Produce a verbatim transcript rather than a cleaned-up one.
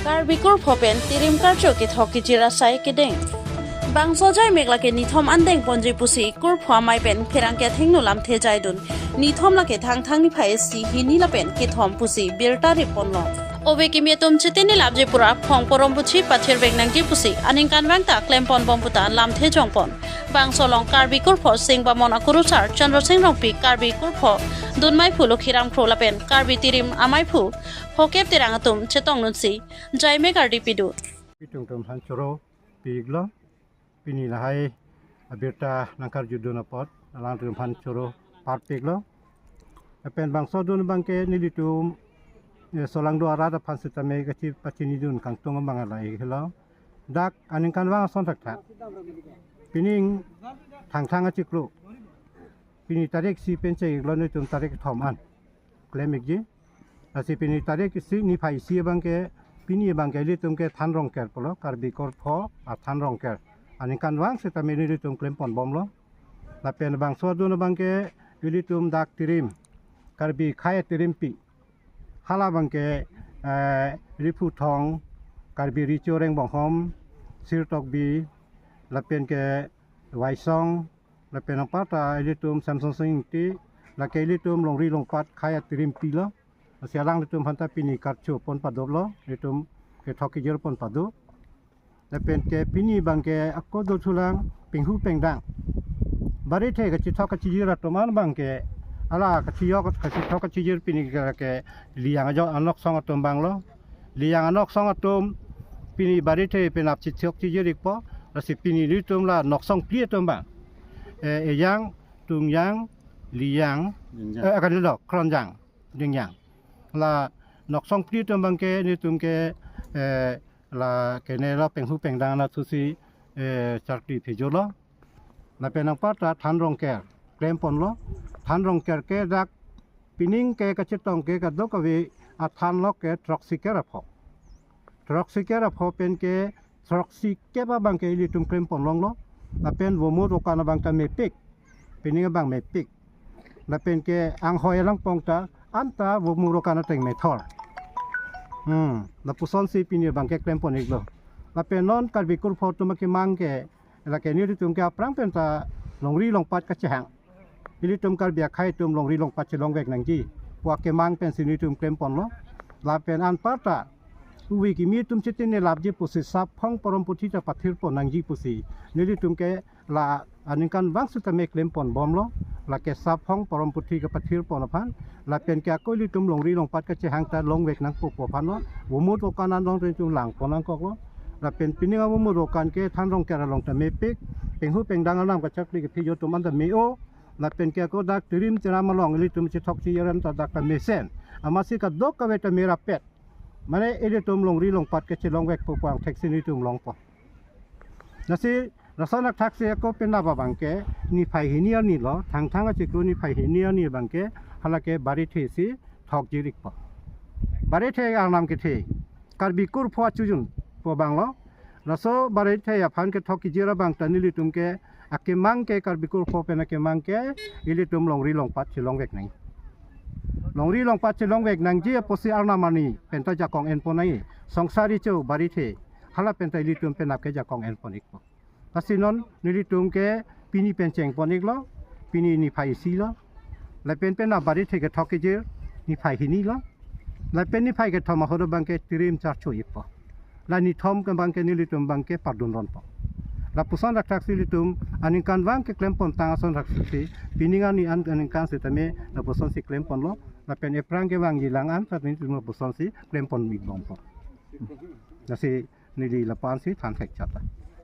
Karbi kurpho pen tirim karcho kethok kejir asai kedeng. Bangso jaimek lake nithom an dengponji pusi kurpho amei pen pherangke athengno lamthe jaidun. Nithom lake Thangthang niphai isi, hini lapen kethom pusi birta ripponlo. Ove kimi atum chitini lapji pura Phongporomputhi pathirvek nangji pusi aningkanvang ta klemponbom puta lamthe jongpon. Bangso along Karbi kurpho Singbamon akurusar Chandra Sing Rongpi, Karbi kurpho dunmeiphu Lokhiram Kro lapen Karbi tirim ameiphu Phokep Terang atum chetongdunsi jaimek ardi pidu. Itum atum aphan choro piklo, pini lahai abirta nangkarjudun apot alangtum aphan choro parpiklo. Lapen bangso adun abangke nelitum, eh, solangdo arat aphan sitame kachipachinidun kangtung abang lahai helo. Dak aningkanvang ason thakthak, pining Thangthang achiklo, pini tarik isi pen che-iklo, nelitum tarik kethom an klem-ikji. Lasi pini tarik isi, niphai isi abangke, pini abangke ilitum ke Than Rongker pulo, Karbi kurpho a Than Rongker. Aningkanvang sitame nelitum klemponbomlo. Lapen bangso adun abangke ilitum dak tirim, Karbi akhei atirimpi. Hala abangke, eh, Riphu Thong, Karbi Recho Rengbonghom, Sirtokbi, lapen ke Waisong, lapen anparta ilitum Samson Sing Ingti, lake ilitum longri longpat akhei atirimpi lo. Lasi alanglitum aphanta pini karcho pon padoplo, ilitum kethok kejir pon padop. Lapen ke pini abangke ako dothulang penghu pengdang, barithe kachethok kachejir atum an abangke, ala kachejok kachethok kachejir pini ke, ke Liyang ajo anoksong atum abanglo. Liyang anoksong atum pini barithe penap chethok chejir-ikpo. Lasi pini nelitum la noksong phli atum abang, eh, Ejang, Tungjang, Liyang, Dingjang. Eh, akan lo, Kronjang, Dingjang. La noksong phli atum abangke nelitum ke, eh, la kene lo penghu pengdang na thusi, eh, charti phejolo. Lapen anparta Than Rongker klemponlo. Than Rongker ke dak pining ke kachetong ke kadokave athan lo ke throksi kep apho. Throksi kep apho pen ke throksi kep abangke ilitum klempon longlo. Lapen vomu dokan abang ta mepik, pining abang mepik. Lapen ke anghoi alangpong ta anta vomu dokan ateng methor. Hmm, lapusonsi pini abangke klempon-iklo. Lapen non Karbi kurpho atum akemang ke, lake nelitum ke aphrang penta longri longpat kachehang. Ilitum Karbi akhei atum longri longpat chelongvek nangji pu akemang pensi nelitum klemponlo. Lapen anparta ove kimi atum chitini lapji pusi Sap Phongporomputhi ta pathirpon nangji pusi nelitum ke la aningkanvang sitame klemponbomlo. Lake Sap Phongporomputhi kepathirpon aphan, lapen ke ako ilitum longri longpat kachehang ta longvek nangpo pu aphanlo. Vomu dokan along ta itum langpon nangkoklo. Lapen pining avomu dokan ke Than Rongker along ta mepik, penghu pengdang alam kachakli kephejo atum anta me-o. Lapen ke ako dak tirim tiram along ilitum chethok chejir anta dak ta mesen. Amatsi kadokave ta merapet. Mane ilitum longri longpat kachelongvekpo pu angthek si nelitum longpo. Lasi lason athak si ako penap abangke niphai hini arni lo, Thangthang achiklo niphai hini arni abangke halake barithe si thokjir-ikpo. Barithe arnam kethe Karbi kurpho achujun pu abanglo. Laso barithe aphan kethok kejir abang ta nelitum ke akemang ke Karbi kurpho pen akemang ke ilitum longri longpat chelongvek nang. Longri longpat chelongvek nangji apotsi arnam arni penta jakong enpon nang. Songsari cho barithe hala penta ilitum penap ke jakong enpon-ikpo. Lasi non nelitum ke pini pen chengpon-iklo, pini niphai isi lo. Lapen penap barithe kethok kejir niphai hini lo. Lapen niphai kethom ahut abangke tirim charcho-ikpo. La nithom ke abangke nelitum abangke pardun ronpo. Lapuson rakthak si ilitum aningkanvang ke klempon tang ason rakthak si, pining arni an aningkan sitame lapusonsi klemponlo. Lapen ephrang kevangji lang an sat nelitum lapusonsi klempon-ikbompo. Lasi neli lapu-ansi than thekchotlo.